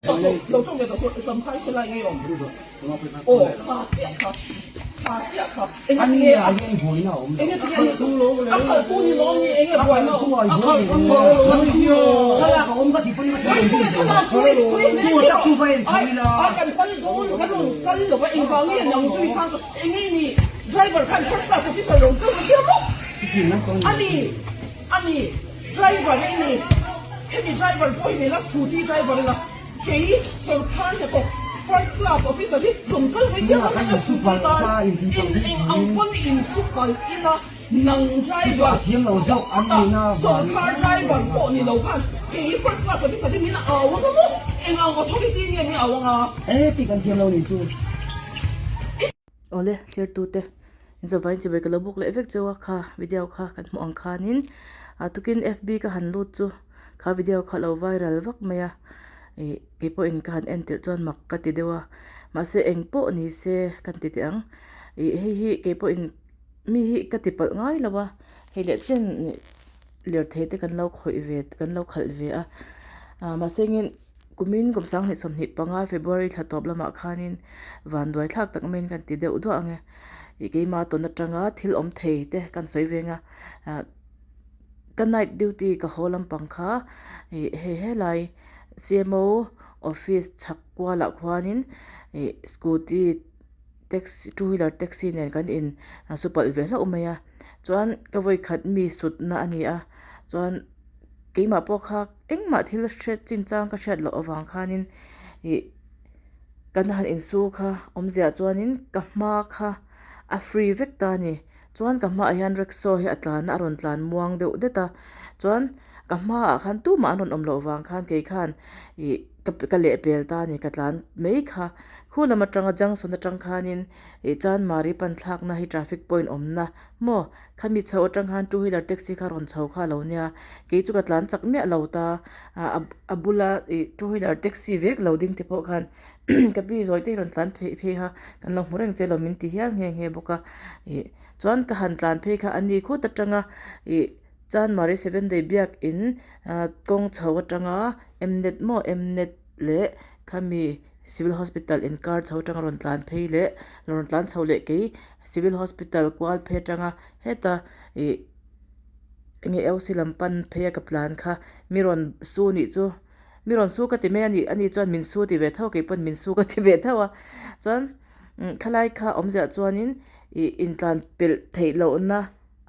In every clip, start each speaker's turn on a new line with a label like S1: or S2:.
S1: Lo tawng ve tawh suh, Champhai che lai ngei awm. Aw, kha chiah kha, kha chiah kha. Enga tinge a, enga tinge a khalhtu ni lawm ni, enge buaina awm? A khalhtu Ai kan kal dawn, kan rawn kal lo va, engvang nge nang zui khan enge ni driver khan first class officer rawn kal va tia maw? Ani, ani. Driver i ni, hemi driver pawh hi nila scooty driver ila kei sawrkhar hnathawk first class officer hi rawn kal ve diam ang a scooty tan in eng ang pawn in su kal ila nang driver sawrkhar driver pawh ni lo khan kei first class officer hi min au ang a maw eng ang authority nge mi au ang a.
S2: Awle thlertute inzawvain chibai ka lo buk leh vek cheu a kha video kha kan hmuh ang khanin ah tukin fb ka han lut chu kha video kha a lo viral vak mai a ih keipawhin ka han en tirh chuan mak ka ti deuh a mahse eng pawh ni se kan ti teh ang ih hei hi keipawhin mi hi ka ti palh ngai lo a hei leh chen lirthei te kan lo khawih ve kan lo khalh ve a ah mahse engin. Kumin kum 2025 February thla tawp lamah khanin vanduai thlak tak maiin kan ti deuh duah ang e. Ih keimah tawn atanga thil awm thei te kan sawi veng a, ah ka night duty ka haw lampang kha ih hei helai CMO office chhak kualah khuanin ih scooty taxi two wheeler taxi nen kan in su palh ve hlauh mai a, chuan ka vawikhat mi sutna a ni a, chuan keimah pawh kha. Engmah thil hriat chin chang ka hriat loh avang khanin ih kan han insu kha awmzia chuanin ka hma kha a free vek ta a ni. Chuan ka hmaah hian rickshaw hi a tlan a a rawn tlan muang deuh det a. Chuan ka hmaah khan tumah an rawn awm loh vang khan kei khan ih ka ka lehpel ta a ni ka tlan mai kha. Khu lam atanga junction atang khanin ih Chanmari pan thlakna hi traffic point awmna maw Khami chho atang khan two wheeler taxi kha rawn chho kha a lo nia, kei chu ka tlan chak miah lo ta, ah a bula ih two wheeler taxi vek lo ding te pawh khan ka pi zawi te hi rawn tlan phei phei kha kan lo hmu reng che lo min ti hial nghe nghe bawk a, ih chuan ka han tlan phei kha a ni khut atanga ih Chanmari seven day biak in ah kawng chho atanga mnet maw mnet leh khami Civil Hospital inkar chho atanga rawn tlan phei leh rawn tlan chho leh kei Civil Hospital kual phei atanga heta ih enge LC lam pan phei a ka tlan kha mi rawn su nih chu mi rawn su ka ti mai a ni ani chuan min su ti ve tho kei pawn min su ka ti ve tho a chuan khalai kha awmziah chuanin ih intlan pelh theih lohna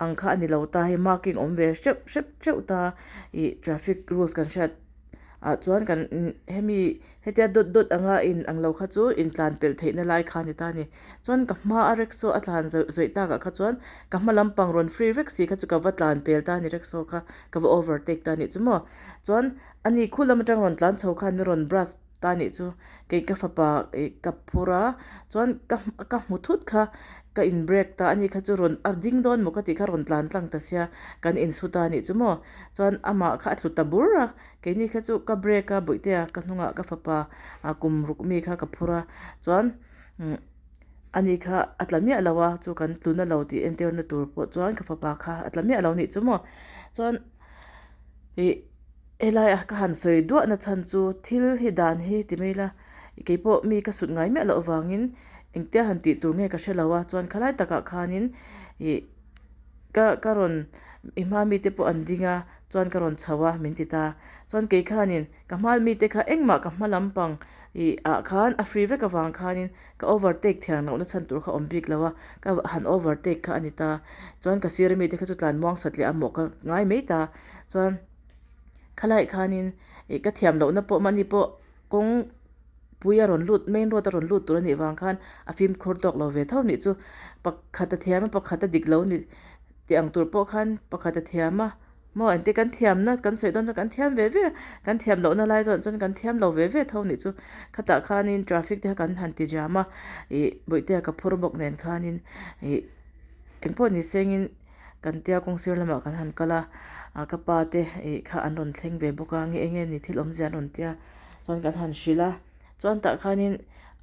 S2: ang kha a ni lo ta hei marking awm ve hreuh hrep hreuh ta ih traffic rules kan hriat ah chuan kan hemi hetia dawt dawt anga in ang lo kha chu intlan pelh theihna lai kha a ni ta a ni chuan ka hma a rickshaw a tlan zawih zawih takah kha chuan ka hma lampang rawn free vek si kha chu ka va tlan pel ta a ni rickshaw kha ka va overtake ta a nih chu maw chuan ani khu lam atang rawn tlan chho khan mi rawn brush ta nih chu kei ka fapa ih ka phur a chuan ka ka hmu thut kha ka in break ta a ni kha chu rawn a ding dawn maw ka tih kha rawn tlan tlang ta sia kan insu ta nih chu maw chuan amah kha a tlu ta bur a keini kha chu ka break a bawihtea ka hnungah ka fapa ah kum ruk mi kha ka phur a chuan umm ani kha a tla miah lo a chu kan tlu na lo tih entir na tur pawh chuan ka fapa kha a tla miah lo nih chu maw chuan ih. Helai a ka han sawi duah na chhan chu thil hi dan hi ti mai ila keipawh mi ka sut ngai miah loh avangin engtia han tih tur nge ka hre lo a chuan khalai takah khanin ih ka ka rawn i hma mite pawh an ding a chuan ka rawn chho a min ti ta chuan kei khanin ka hma mite kha engmah ka hma lampang ih ah khan a free vek avang khanin ka overtake thiang lohna chhan tur kha awm bik lo a ka han overtake kha a ni ta chuan ka sir mite kha chu tlan muang sat leh a mawh ka ngai mai ta chuan. Khalai khanin ih ka thiam lohna pawh mahni pawh kawng pui a rawn lut main road a rawn lut tur a nih vang khan a fimkhur tawk lo ve tho nih chu pakhat a thiam a pakhat a dik lo ni tih ang tur pawh khan pakhat a thiam a maw engtin kan thiamna kan sawi dawn chuan kan thiam ve ve a kan thiam lohna lai zawh chuan kan thiam lo ve ve tho nih chu khatah khanin traffic te kha kan han ti jam a ih bawihtea ka phur bawk nen khanin ih engpawh ni sengin. Kan tia kawng sir lamah kan han kal a, ah ka pa te ih kha an rawn thleng ve bawk a nge eng nge ni thil awmzia an rawn tia chuan kan han hrilh a chuan tah khanin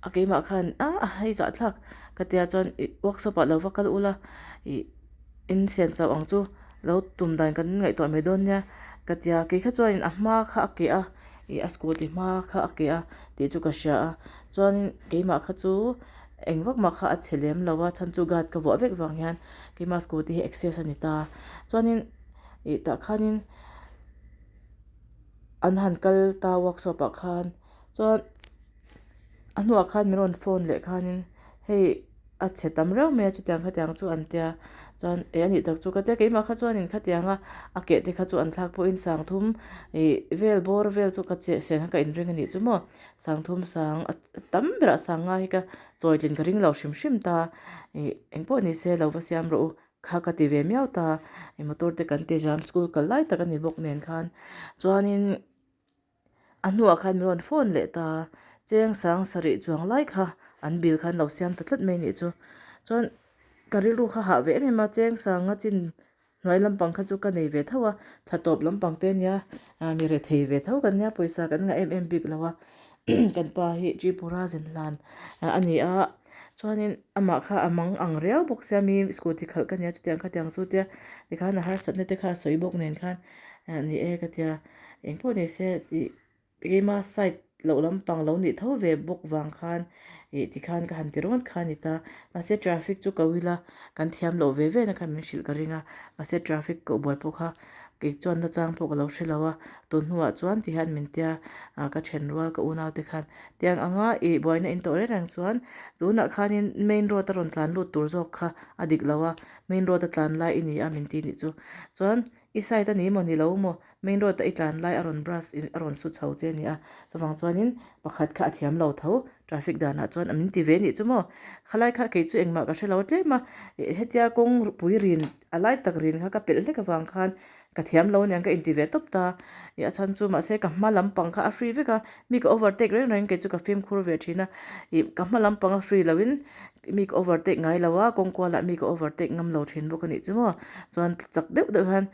S2: a keimah khan ah hei zahthlak ka tia chuan ih workshop ah lo va kal ula ih in sian chauh ang chu lo tum dan kan ngaihtuah mai dawn nia ka tia kei kha chuanin a hma kha a keh a. Ih a scooty hma kha a keh a tih chu ka hria a chuanin keimah kha chu eng vak mah kha a chhe lem lo a chhan chu guard ka vuah vek vang hian keimah scooty hi access a ni ta chuanin ih tah khanin an han kal ta workshop ah khan chuan a hnuah khan min rawn phone leh khanin hei. A chhe tam reuh mai a chutiang khatiang chu an tia chuan eh anih tak chu ka tia keimah kha chuanin khatianga a keh te kha chu an thlak pawhin sang thum ih vel bawr vel chu ka cheh sen kha ka inring anih chu maw sang thum sang a tam berah sang nga hi ka chawi tlin ka ring lo hrim hrim ta ih engpawh ni se lo va siam rawh u kha ka ti ve miau ta ih motor te kan ti zam school kal lai tak ani bawk nen khan chuanin. A hnuah khan min rawn phone leh ta a, cheng sang sarih chuang lai kha an bill khan lo siam ta tlat mai nih chu. Chuan ka rilru kha hah ve em em a, cheng sanga chin hnuai lampang kha chu ka nei ve tho a, thla tawp lampang te ania mi rethei ve tho kan nia, pawisa kan ngah em em bik lo a, kan pa hi Tripura zin hlan a ni a, chuanin amah kha a mang ang riau bawk sia mi scooty khalh ka nia chutiang khatiang chu tia tikhan a harsatna te kha a sawi bawk nen khan ni e ka tia. Eng pawh ni se tih keima side loh lampang lo nih tho ve bawk vang khan ih tikhan ka han ti ringawt kha a ni ta. Mahse traffic chu ko ila kan thiam loh ve ve na khan min hrilh ka ring a, mahse traffic koh buai pawh kha kei chuan nachang pawh ka lo hre lo a, tun hnuah chuan ti hian min tia ka then rual ka unau te khan tiang anga ih buaina in tawh reng reng chuan tunah khanin main road a rawn tlan lut tur zawk kha a dik lo a, main road a tlan lai i ni a min ti nih chu. Chuan I side a ni maw ni lo maw? Main road a i tlan lai a rawn brush in a rawn su chho che a ni a, chuvang chuanin pakhat kha a thiam lo tho, traffic danah chuan a min ti ve nih chu maw? Khalai kha kei chu engmah ka hre lo tlem a, hetia kawng pui rin a lai tak rin kha ka pelh hlek avang khan ka thiam lo aniang ka inti ve tawp ta, ih a chhan chu mahse ka hma lampang kha a free vek a, mi ka overtake reng reng kei chu ka fimkhur ve thin a, ih ka hma lampang a free loin Mi ka overtake ngai lo a, kawng kualah mi ka overtake ngam lo thin bawk a nih chu maw. Chuan chak deuh deuh hian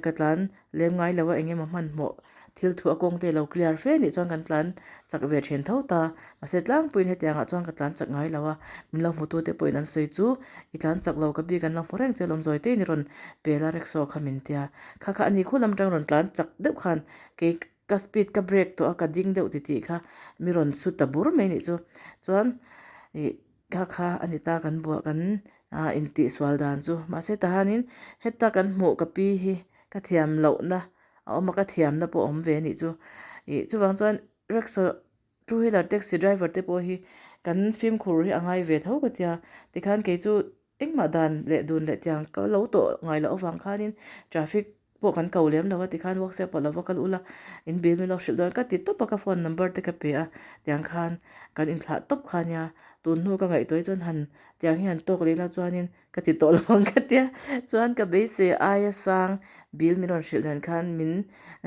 S2: ka tlan lem ngai lo a, eng emaw hmanhmawh thil thu a kawng te lo clear fe nih chuan kan tlan chak ve thin tho ta. Mahse tlangpuiin hetiangah chuan ka tlan chak ngai lo a, min lo hmutu te pawhin an sawi chu i tlan chak lo ka bik an lo hmu reng che lawm zawi tein i rawn pel a rickshaw kha min tia. Kha kha a ni khul lam atang rawn tlan chak deuh khan kei ka speed ka break tawh a ka ding deuh titih kha mi rawn su ta bur mai nih chu chuan ih kha kha a ni ta kan buah kan ah intihsual dan chu mahse tahanin heta kan hmuh ka pi hi ka thiam lohna a awm a ka thiamna pawh a awm ve a nih chu ih chuvang chuan rickshaw two wheeler taxi driver te pawh hi kan fimkhur hi a ngai ve tho ka tia tikhan kei chu. Engmah dan leh dun leh tiang ka lo tawh ngai loh avang khanin traffic pawh kan ko lem lo a tikhan workshop ah lo va kal ula in bill min lo hrilh dawn ka ti tawp a ka phone number te ka pe a tiang khan kan inthlah tawp kha nia tun hnu ka ngaihtuah hi chuan han tiang hi han tawk leh ila chuanin ka ti tawh lo ang ka tia chuan ka beisei aia sang bill min rawn hrilh dan khan min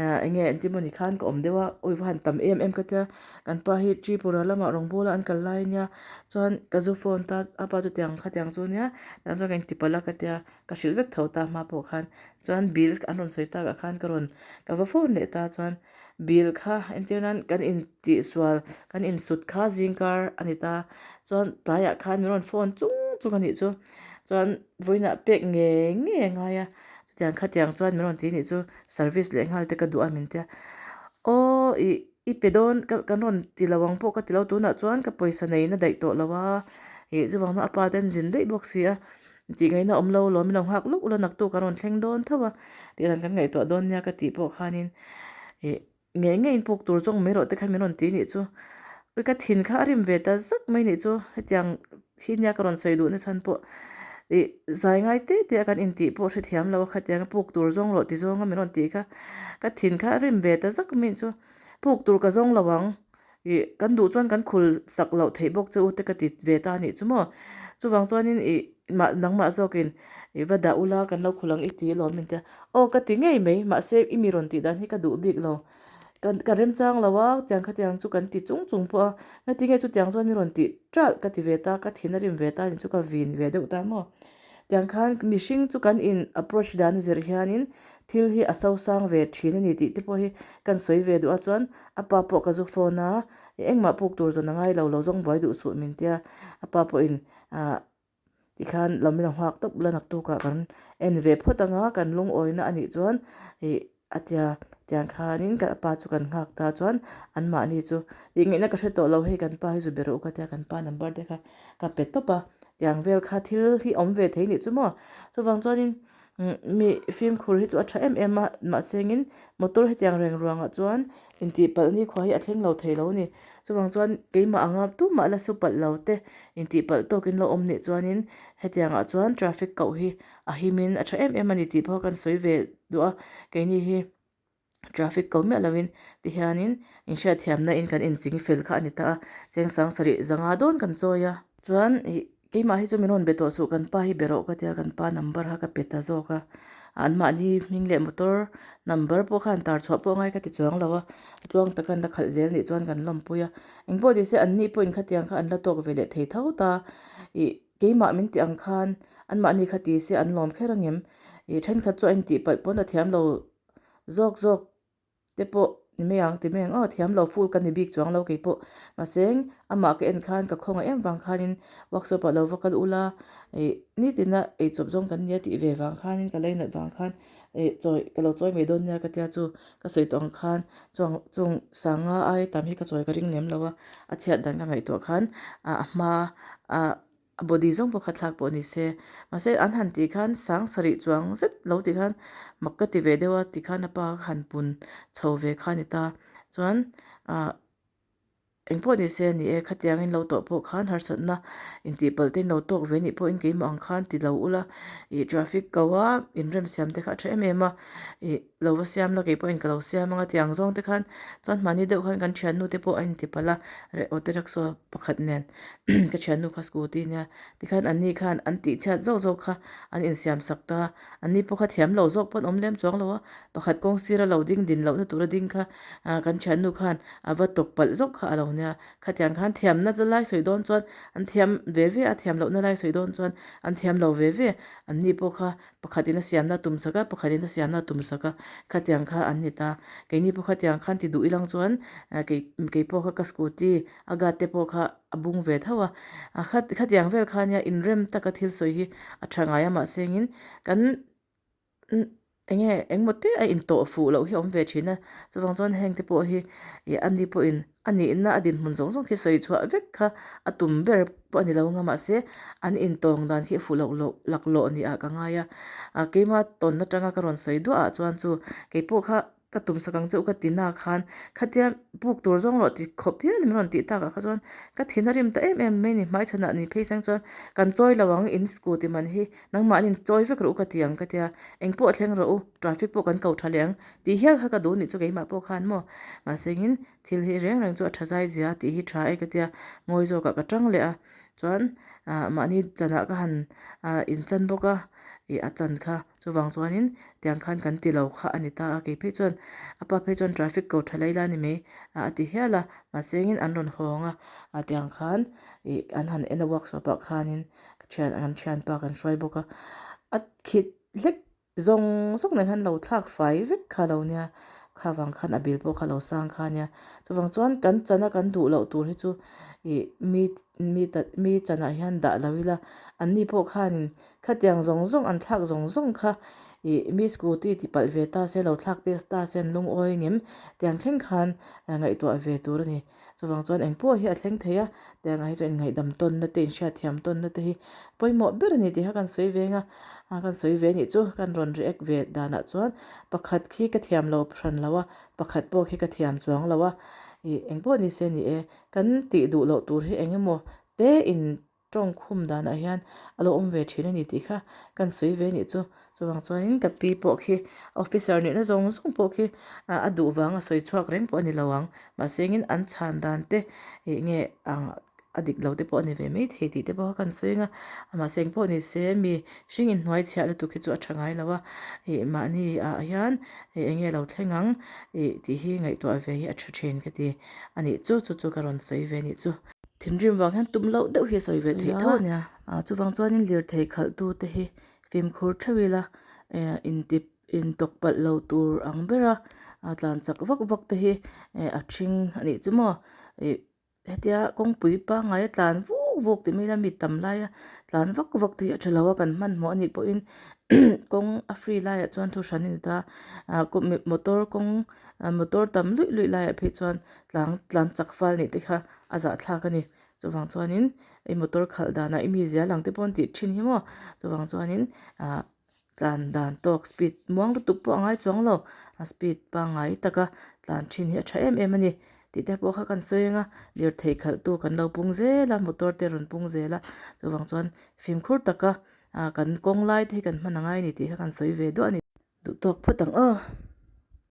S2: ah eng nge engtin mawni khan ka awm deuh a awi va han tam em em ka tia kan pa hi Tripura lamah rawngbawla an kal lai ania Chuan ka zu phone ta a pa chu tiang khatiang chu nia tiang chuan ka inti palh a ka tia ka hrilh vek tho ta hma pawh khan chuan bill an rawn sawi takah khan ka rawn ka va phone leh ta chuan bill kha entir nan kan intihsual kan insut kha zingkar a ni ta chuan tlaiah khan min rawn phone chung chung a nih chu chuan vawiinah pek ngei ngei a ngai a chutiang khatiang chuan min rawn ti nih chu service leh nghal te ka duh a min tia aw ih. I pe dawn ka kan rawn ti lo ang pawh ka ti lo tunah chuan ka pawisa nei na daih tawh lo a ih chuvang chuan a pa te an zin daih bawk si a tih ngaihna awm lo lawm i lo nghak luk ula naktuk an rawn thleng dawn tho a tih dan kan ngaihtuah dawn nia ka tih pawh khanin ih ngei ngei in puk tur zawng mai rawh te khan min rawn ti nih chu ka thin kha a rim ve ta zak mai nih chu hetiang Thi nia ka rawn sawi duhna chhan pawh ih zai ngai te te a kan intih pawh hrethiam lo a khatiang a puk tur zawng rawh ti zawng a min rawn tih kha ka thin kha a rim ve ta zak mai chu puk tur ka zawng lo ang ih kan duh chuan kan khul sak loh theih bawk che u te ka ti ve ta a nih chu maw chuvang chuanin ih mah nangmah zawkin ih va dah ula kan lo khul ang i ti alawm min tia aw ka ti ngei mai mahse i mi rawn tih dan hi ka duh bik lo. Kan ka remchang lo a, tiang khatiang chu kan ti chung chung pawh a, ngatinge chutiang chuan mi rawn tih ṭalh ka ti ve ta, ka thin a rim ve ta ni chu ka vin ve deuh ta maw. Tiang khan mihring chu kan in approach dan a zir hianin thil hi a sosang ve thin a ni tih te pawh hi kan sawi ve duh a, chuan a pa pawh ka zu phone a, engmah puk tur zawn a ngai lo, lo zawng buai duh suh min tia, a pa pawhin ah. Tikhan lo min lo nghak tawp la naktukah kan en ve phawt anga kan lungawina a nih chuan ih A tia, tiang khanin ka pa chu kan nghak ta chuan anmahni chu tih ngaihna ka hre tawh lo hei kan pa hi zu ber rawh u ka tia kan pa number te kha ka pe tawp a, tiang vel kha thil hi awm ve thei nih chu maw. Chuvang chuanin mi fimkhur hi chu a tha em em a mahse engin motor hetiang reng ruangah chuan intihpalh nikhua hi a thleng lo thei lo a ni. Chuvang chuan keimah anga tumah la su palh lo te intihpalh tawkin lo awm nih chuanin hetiangah chuan traffic koh hi a himin a tha em em a ni tih pawh kan sawi ve duh a, keini hi traffic ko miah lovin tihianin inhriatthiamna in kan inching fel kha a ni ta a, cheng sang sarih zanga dawn kan chawi a. Chuan ih keimah hi chu min rawn be tawh suh kan pa hi be rawh ka tia kan pa number kha ka pe ta zawk a, anmahni hming leh motor number pawh khan tar chhuah pawh a ngai ka ti chuang lo a, tluang taka an la khalh zel nih chuan kan lawmpui a, engpawh ni se anni pawhin khatiang kha an la tawk ve leh thei tho ta ih. Keimah min tih ang khan anmahni kha ti se an lawm kher angem? Ih thenkhat chu a intih palh pawn a thiam lo zawk zawk te pawh ni mai ang ti mai ang aw thiam lo full ka ni bik chuang lo kei pawh. Mahse amah ka en khan ka khawngaih em vang khanin workshop ah lo va kal ula ih nitina eichawp zawng kan nia tih ve vang khanin ka lei nat vang khan ih chawi ka lo chawi mai dawn nia ka tia chu ka sawi tawh ang khan chuang chung sanga ai tam hi ka chawi ka ring lem lo a a chhiat dan ka ngaihtuah khan ah a hma ah a body zawng pawh kha thlak pawh ni se mahse an han tih khan sang sarih chuang zet lo tih khan mak ka ti ve deuh a tikhan a pa kha han pun chho ve kha a ni ta chuan ah. Engpawh ni se ni e, khatiangin lo tawh pawh khan harsatna intihpalh te in lo tawk ve nih pawhin keimah ang khan ti lo ula, ih traffic ko a inremsiam te kha a tha em em a, ih lo va siam la kei pawhin ka lo siam anga tiang zawng te khan chuan mahni deuh khan kan thiannu te pawh a intipalh a, auto rickshaw pakhat nen ka thiannu kha scooty nia tikhan anni khan an tihchhiat zawk zawk kha an insiam sak ta a, anni pawh kha thiam lo zawk pawn awm lem chuang lo a, pakhat kawng sira lo ding din lohna tura ding kha ah kan thiannu khan a va tawk palh zawk kha a lo nia khatiang khan thiamna chu lai sawi dawn chuan an thiam ve ve a thiam lohna lai sawi dawn chuan an thiam lo ve ve an ni pawh kha pakhatin a siamna tum sak a pakhatin a siamna tum sak a khatiang kha an ni ta keini pawh khatiang khan ti duh ilang chuan ah kei kei pawh kha ka scooty a guard te pawh kha a bung ve tho a ah khatiang vel kha nia inrem taka thil sawi hi a tha ngai a mahse engin kan. Eng nge engmaw te a intawh fuh loh hi a awm ve thin a, chuvang chuan heng te pawh hi ih ani pawhin a nihna a dinhmun zawng zawng khi sawi chhuah vek kha a tum ber pawh a ni lo ang a mahse an intawng dan khi a fuh loh loh laklawh ni ah ka ngai a, ah keima tawn atanga ka rawn sawi duah ah chuan chu keipawh kha Ka tum sak ang che u ka ti na khan khatia puk tur zawng rawh ti khawp hian min rawn tih takah kha chuan ka thin a rim ta em em mai ni hmaichhanah ni phei sang chuan kan chawi lo ang in scooty man hi nangmahni in chawi vek rawh u ka ti ang ka tia engpawh thleng rawh u traffic pawh kan ko tha leh ang tih hial kha ka duh nih chu keimah pawh khan maw mahse engin thil hi reng reng chu a tha zai zia tih hi tha e ka tia ngawi zawkah ka tang leh a chuan ah mahni chanah ka han ah inchan bawk a ih a chan kha. Chuvang chuanin tiang khan kan ti lo kha a ni ta a, kei phei chuan a pa phei chuan traffic ko tha laila ni mai a ti hial a, mahse engin an rawn hawng a, a tiang khan ih an han en a workshop ah khanin ka thian an thianpa kan hruai bawk a, a khit hlek zawng zawng nen khan lo thlak fai vek kha lo nia, kha vang khan a bill pawh kha lo sang kha nia, chuvang chuan kan chana kan duh loh tur hi chu ih mi mi mi chanah hian dah lo ila anni pawh khanin Khatiang zawng zawng an thlak zawng zawng kha ih mi scooty ti palh ve ta se lo thlak te ta se an lungawi ngem tiang thleng khan ngaihtuah ve tur a ni. Chuvang chuan eng pawh hi a thleng thei a, tiang ah hi chuan inngaihdam tawnna te inhriatthiam tawnna te hi pawimawh ber a ni tih kha kan sawi ve ang a, kan sawi ve anih chu kan rawn react ve danah chuan pakhat khi ka thiam lo hran lo a, pakhat pawh khi ka thiam chuang lo a, ih eng pawh ni se ni e kan tih duh loh tur hi eng emaw te in tawng khum danah hian a lo awm ve thin a ni tih kha kan sawi ve anih chu. Chuvang chuanin ka pi pawh khi officer nihna zawng zawng pawh khi a duh vanga sawi chhuak reng pawh a ni lo ang. Mahse engin an chhan dan te ih nge ang a dik lo te pawh a ni ve mai thei tih te pawh kha kan sawi ang a. Mahse eng pawh ni se mi hring inhnuai chhiah lutuk hi chu a tha ngai lo a. Ih mahni ah hian eng nge lo thleng ang ih tih hi ngaihtuah ve hi a tha thin ka ti a nih chu. Chu chu ka rawn sawi ve anih chu. Thinrim vang hian tum loh deuh hi a sawi ve theih tho a nia. Chuvang chuanin lirthei khalhtute hi fimkhur theuh ila inti intawk palh lo tur ang bera tlan chak vak vak te hi a ṭhing a nih chu maw. Ih hetia kawngpui pangngai a tlan vuk vuk tih mai ila mi tam laia tlan vak vak te hi a ṭha lo a kan hmanhmawh a nih pawhin. kawng a free laiah chuan thu hran a ni ta ah motor kawng motor tam luih luih laiah phei chuan tlang tlan chak fal nih te kha a zahthlak a ni chuvang chuanin i motor khalh danah i mizia lang te pawh an tih thin hi maw chuvang chuanin ah tlan dan tawk speed muang lutuk pawh a ngai chuang lo a speed pangngai taka tlan thin hi a tha em em a ni tih te pawh kha kan sawi ang a lirthei khalh tu kan lo pung zel a motor te rawn pung zel a chuvang chuan fimkhur taka ah kan kawng lai te hi kan hman a ngai a ni tih kha kan sawi ve duah a ni. Duh tawk phawt ang aw.